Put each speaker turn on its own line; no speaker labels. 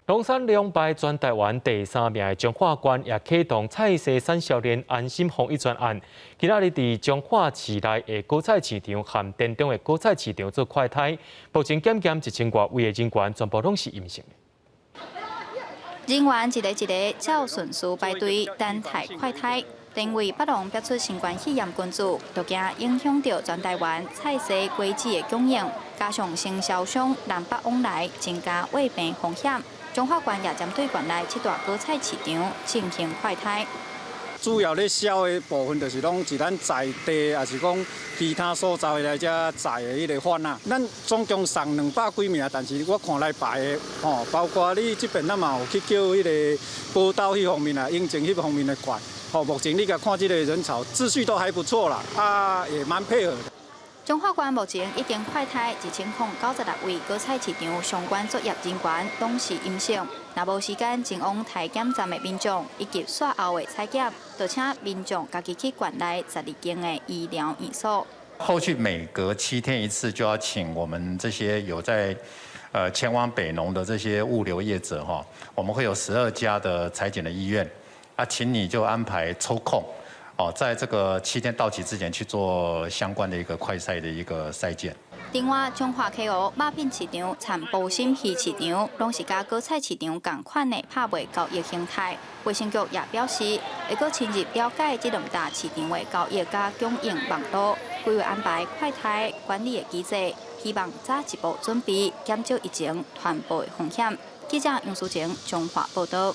龍山兩排全台灣第三名的彰化縣也啟動菜市產銷鏈安心防疫專案。今仔日佇彰化市內的果菜市場和田中的果菜市場做快篩，目前檢驗1000外位的人員，全部攏是陰性。
人員一个一个照順序排隊等待快篩，因為北農爆出新冠肺炎群組，就驚影響著全台灣菜市果子的供應，加上經銷商南北往來，增加衛病風險。彰化縣也針對縣內七大果菜市場進行快篩。
主要咧銷的部分就是攏是咱在地，抑是講其他所在來遮載的彼个販仔。咱總共送200幾名，但是我看來排的吼，包括你這邊咱嘛有去叫彼个寶島彼方面啊，永靖彼方面的過來。吼，目前你共看這个人潮秩序都還不錯啦，啊，也蠻配合的。
彰化縣目前已經快篩1096位果菜市場相關作業人員，攏是陰性。若無時間前往篩檢站的民眾，以及煞後的採檢，就請民眾家己去縣內12間的醫療院所。
後續每隔7天一次，就要請我們這些有在前往北農的這些物流業者哈，我們會有12家的採檢的醫院，啊，請你就安排抽空。哦，在這個七天到期之前去做相關的一個快篩的一個篩檢。
另外，彰化溪湖肉品市場、田埔心魚市場，攏是佮果菜市場仝款的拍賣交易形態。衛生局也表示，會閣深入了解這兩大市場的交易佮供應網路，規劃安排快篩管理的機制，希望早一步準備，減少疫情傳播的風險。記者楊淑晴彰化報道。